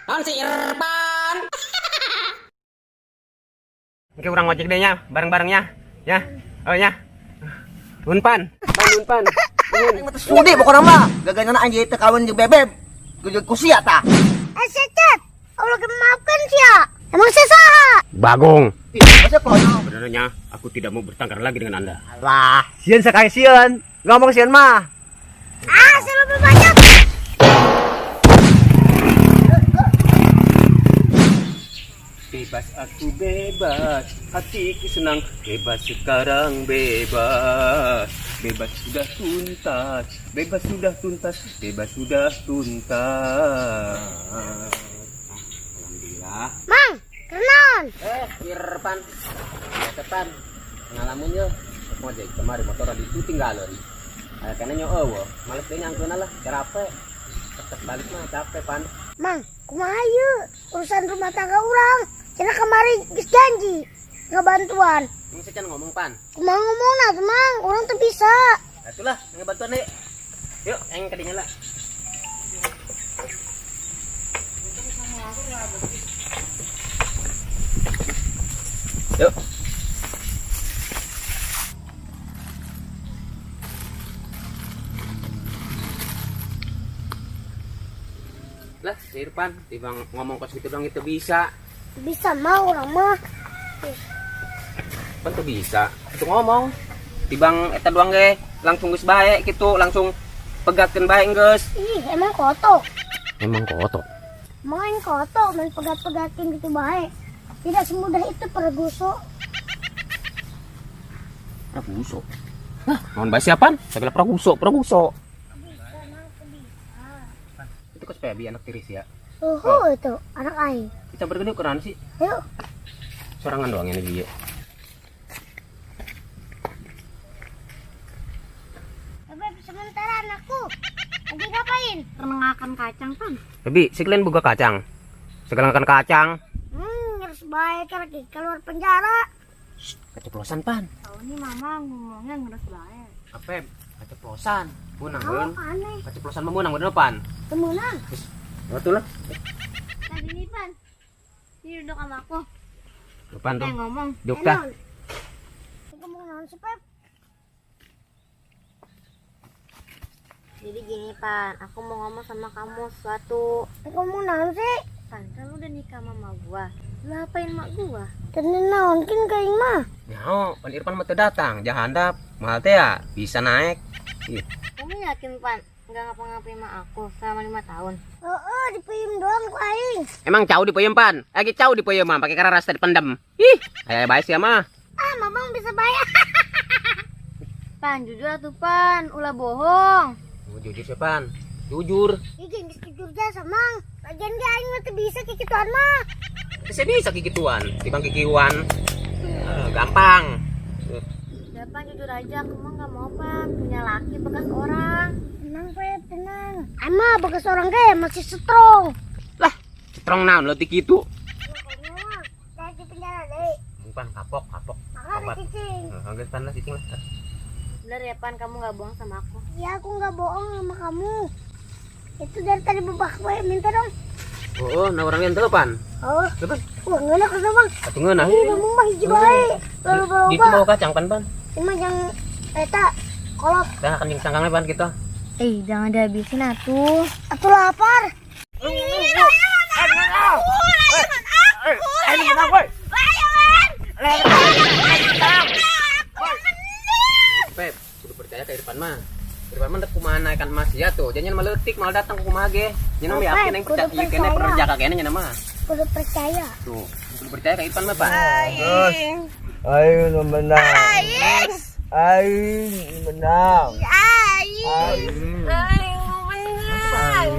Naon si Irfan? Oke, urang ojek deh nya, bareng-barengnya. Ya. Oh ya. Unpan, pan unpan. Aing mah teu sudi pokona mah. Gaganyana anjing teh kawin jeung bebeb. Jeung ku sia tah. Eh, Cecet, Allah maafkan sia. Emang saya saha? Bagong. Ih, masa konyol. Sebenarnya aku tidak mau bertengkar lagi dengan Anda. Alah, sieun sakali sieun. Ngomong sieun mah. Ah, saya lebih banyak. Bebas aku bebas, hatiku senang, bebas sekarang bebas. Bebas sudah tuntas, bebas sudah tuntas, bebas sudah tuntas. Alhamdulillah. Mang, kenaon? Eh, Irfan. Ya, Pan. Pengalaman yo. Ngojek kemarin motor di itu tinggalon. Aya kana nyo eueuh, males deui nyangkeuna lah, capek. Tetep balik mah capek, Pan. Mang, kumaha ieu urusan rumah tangga urang? Cenah kemarin geus janji ngebantuan. Ini saya ngomong, Pan. Kumaha ngomongna tuh, Mang? Urang teu bisa. Itulah, ngebantuan yuk. Yuk, yang kadinya lah. Yuk. Lah, si Irfan, tibang ngomong kos gitu doang itu bisa. Bisa mah urang mah. Pan tuh bisa. Itu ngomong. Tibang eta doang ge, langsung geus bae gitu, langsung pegatkeun bae geus. Ih, emang kotok. Emang kotok. Main kotok, main pegat-pegatin gitu bae. Tidak semudah itu perguso. Praguso. Hah, naon bae siapan? Segala praguso, praguso. Itu kos Febi anak tiris ya. Oh, itu anak aing. Kita bergede ukuran sih. Ayo. Sorangan doang ini dia. Beb, sementara anakku lagi ngapain? Rengakan kacang, Pan. Febi, sekalian buka kacang. Segala makan kacang. Harus baik lagi keluar penjara. Keceplosan, Pan. Tahu nih mama ngomongnya ngeres bae. Apa? Keceplosan. Punang, Oh, aneh. Keceplosan mah meunang bener, Pan. Temenan. Betul lah. Nah, gini, Pan. Ini duduk sama aku. Depan tuh. Kayak ngomong. Duk dah. Ngomong naon sih, Pep? Jadi gini, Pan. Aku mau ngomong sama kamu sesuatu. Ngomong naon sih? Pan, kan lu udah nikah sama mak gua. Lu apain mak gua? Tenan naon kin ka aing mah. Nyaho, Pan Irfan mah teu datang, jahandap. Mahal teh ya, bisa naik. Ih, Kamu yakin, Pan? Nggak ngapa-ngapain mak aku selama 5 tahun. Heeh, dipeuyeum doang ku aing. Emang cau dipeuyeum, Pan? Lagi cau dipeuyeum mah, pakai kararas teh dipendem. Ih, aya bae sia mah. Ah, mamang bisa bayar. Pan, jujur atuh, Pan. Ulah bohong. Oh, jujur sih, Pan. Jujur. Ih, geus jujur jasa, Mang. Lagian ge aing mah teu bisa kikituan mah. Saya bisa kikituan, tibang kikiuan. Gampang. Ya, Pan, jujur aja. Aku mah nggak mau, Pan. Punya laki bekas orang. Tenang, Pep, tenang. Emang bekas orang ge masih strong. Lah, strong naon leutik kitu. Pokoknya mah, saya di penjara deh. Bukan kapok, kapok. Makanya Obat. cicing. Heeh, geus Pan lah cicing lah. Bener ya, Pan, kamu nggak bohong sama aku. Ya, aku nggak bohong sama kamu. Itu dari tadi bebak gue minta dong. Oh, nah orang yang teu, Pan. Oh, Teu, Pan. wah ngeunah ka Bang. Atuh ngeunah. Ih, ngomong mah hiji bae. Lalu Di bawa. itu mau kacang, Pan, Pan. Cuma yang eta kolot. Dah kan jeung sangkangnya, Pan, kita. Eh, jangan dihabisin atuh. Atuh lapar. Ini menang, woi. Pep, kudu percaya ke Irfan mah. Irfan mah dek kumaha naekan emas ya tuh. Jangan mah leutik malah datang ke kumaha ge. Nya mah yakin aing Kudu percaya ieu kene percaya. perjaka kene nya mah. Kudu percaya. Tuh, kudu percaya ke Irfan mah, Pak. Terus. Ayo nu menang. Aing menang. Aing. Aing menang.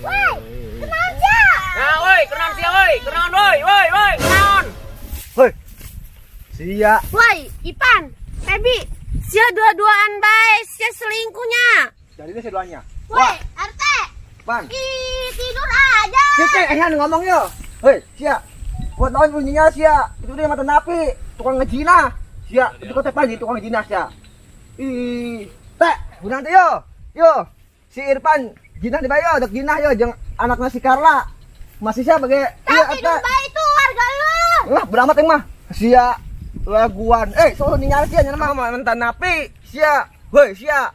Woi, kenal sia. Nah, woi, kunaon sia woi? Kunaon woi, woi, woi, kunaon? Hoi. Sia. Woi, Ipan, Febi, sia dua-duaan bae, sia selingkuhnya. Jadi ini seduanya. Woi, RT. Pan. Ih, tidur aja. Cicing, eh ngomong yo. Hei, sia. Buat naon bunyinya sia? Itu dia mata napi, tukang ngejina. Sia, itu kata panji tukang ngejina sia. Ih. Gunang teh yo. Yo, si Irfan jinah di bayo, dek jinah yo jeung anakna si Carla. Masih siapa ge? Iya eta. Bae itu warga lu. Lah, beramat yang mah. Sia laguan. Eh, soal ningali sia nya mah mantan napi. Sia. Hoi, sia.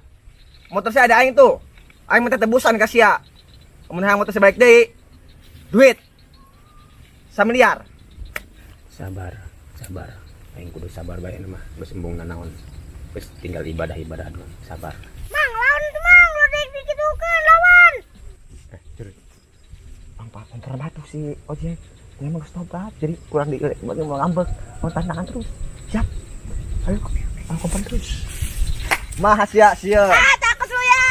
Motor saya ada aing tuh. Aing minta tebusan ka sia. Mun hayang motor saya balik deui. Duit. Samiliar. Sabar, sabar. Aing kudu sabar bae mah, geus embung nanaon. Geus tinggal ibadah-ibadah doang, sabar. Mang, lawan tuh mang, lu dek dikitukeun lawan. Eh, curut. Bang, Pak, kontra batu si ojek. Dia emang geus tobat, jadi kurang di mau ngambek, mau tantangan terus. Siap. Ayo, ayo kompon terus. Mah sia sia. Ah, takut lu ya.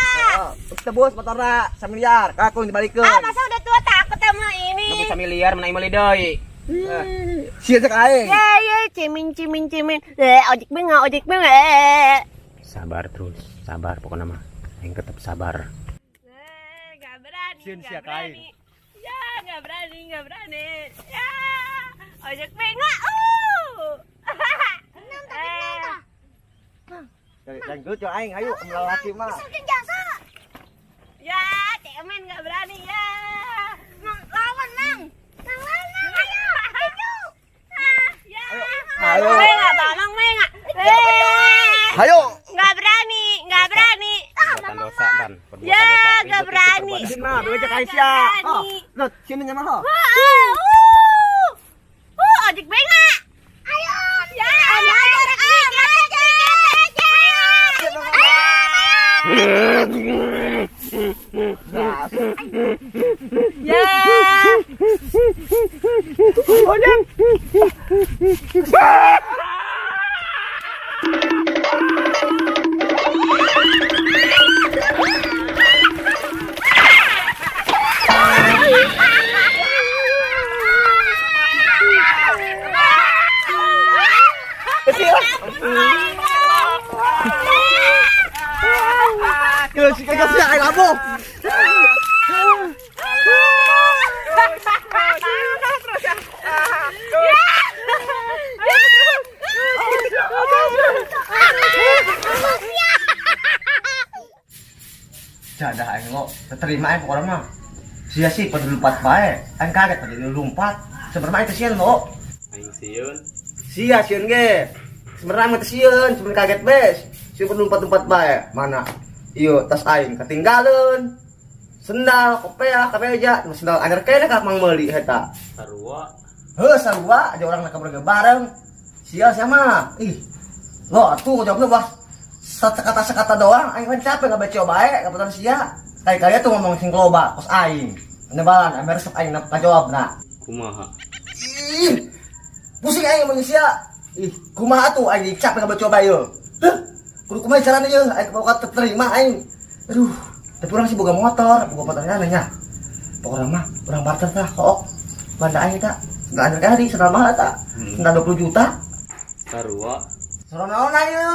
Tebus motorna samiliar, kakung dibalikeun. Ah, masa udah tua takut sama ini. Nunggu samiliar mana meuli deui. Sia cek aing. Ya, ya, cimin, cimin, cimin. Eh, ojek benga, ojek benga. Eh. Sabar terus, sabar pokoknya mah. Aing tetap sabar. Eh, gak berani, Sieun gak sia ka aing. berani. Ya, gak berani, gak berani. Ya, ojek benga. Menang tapi menang tah. Yang geut yo aing, ayo lelaki mah. Bikin jasa. Ya, cemen gak berani ya. Mang, lawan, Mang. Mang, lawan, Mang, ayo. Tinju. Ah, ya. Ayo. Menga, tolong menga. Eh, Ayo. gak berani, gak berani. Perbuatan dosa, Ban. Perbuatan Ya, dosa. gak Ribut itu berani. perbuatan. Sini mah, bewe cek aing Gak sia. berani. Oh, Lut, sini nya mah. Wah, ojek benga. Ayo. Ya, ayo, ayo, Ya. Kalau si kagak sia aing labuh. Jadah aing lo, terima aing pokoknya mah. Sia sih pada lompat bae. Aing kaget pada lompat. Sebenarnya aing teh sieun lo. Aing sieun. Sia sieun ge. Sebenarnya aing teh sieun, sebenarnya kaget bes. Sia pada lompat-lompat bae. Mana? Iyo tas aing ketinggalan. Sendal, kopeah, kabeja, sendal anyar kene ka mang meuli eta. Sarua. Heuh sarua aja orang nak berge bareng. Sia sia mah. Ih. Lo atuh jawabnya bah. Sekata-sekata doang aing kan capek ngabaca bae kaputan sia. Kayak kalian tuh ngomong sing loba kos aing. Nebalan ame resep aing na jawabna. Kumaha? Ih. Pusing aing ngomong sia. Ih, kumaha atuh aing capek ngabaca bae yo. Heuh. Kudu kumaha carana ye aing boga terima aing. Aduh, tapi urang sih boga motor, boga motornya nanya. Pokoknya mah urang barter tah kook. Banda aing tah. Sendal anyar kali, sendal mahal tah. Sendal 20 juta. Sarua. Soro naon ayo.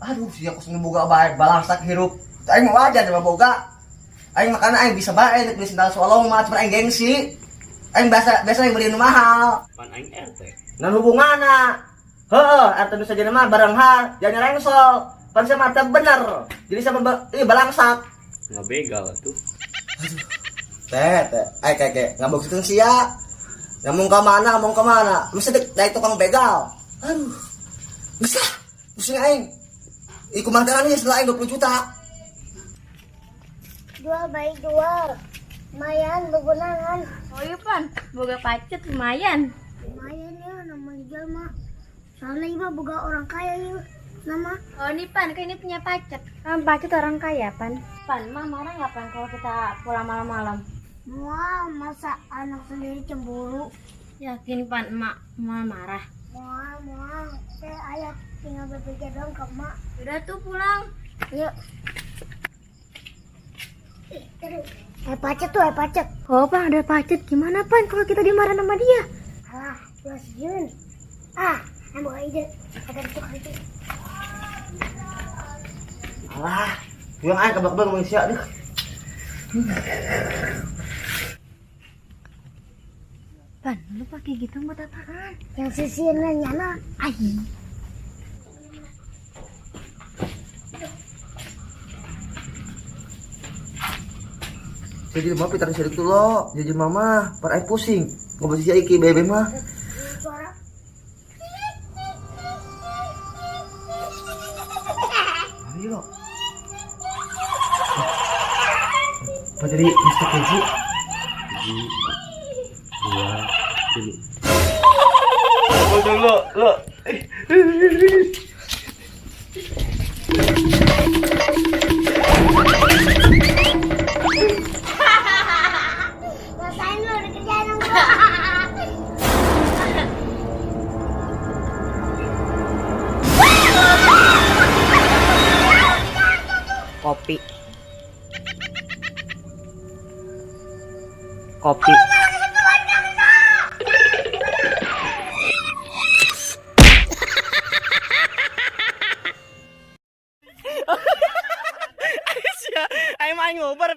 Aduh, sia kos nu boga bae balangsak hirup. Aing mah wajar mah boga. Aing makana aing bisa bae beli sendal solong mah cuman aing gengsi. Aing biasa biasa aing beli nu mahal. Pan aing RT. Nan hubunganna. Heeh, RT nu saja mah bareng hal, jangan rengsol. Pan saya mah teu bener. Jadi sama balangsak. Ngabegal atuh. Teh, teh, ay kayak kayak ngambek situ sia. Ngomong ke mana, ngomong ke mana. Mesti dek dari tukang begal. Aduh. Bisa. Pusing aing. Ih, kumaha nih setelah aing 20 juta. Jual baik jual. Lumayan begunangan. Oh iya Pan, boga pacet lumayan. Lumayan ya nama jual mah. Soalnya ima boga orang kaya yuk. Nama Oh ini Pan, kan ini punya pacet. Kan pacet orang kaya Pan. Pan, mah marah nggak Pan kalau kita pulang malam-malam? Wah, masa anak sendiri cemburu? Yakin Pan, emak emak marah. Wah, wah, saya ayah tinggal berpikir dong ke emak. Udah tuh pulang. Yuk. Ih, terus. Pacet tuh, pacet. Oh Pan, ada pacet. Gimana Pan kalau kita dimarahin sama dia? Alah, gua sieun. Ah, ambil ide. Agar tukar itu. Alah, yang aing kebak-kebak ngomong sia deh. Pan, lu pakai gitu buat apaan? Yang sisirnya nyala. Ai. Si jelema pintar sirik tuh lo, jadi mama, par aing pusing. Ngobrol si Iki bebe mah. Suara. Ayo lo. Apa jadi Mister Keji? 1, 2, 3. Lo lo. Rasain lu dikerjain sama gua. Kopi. Kopi. Aing mah ngobar.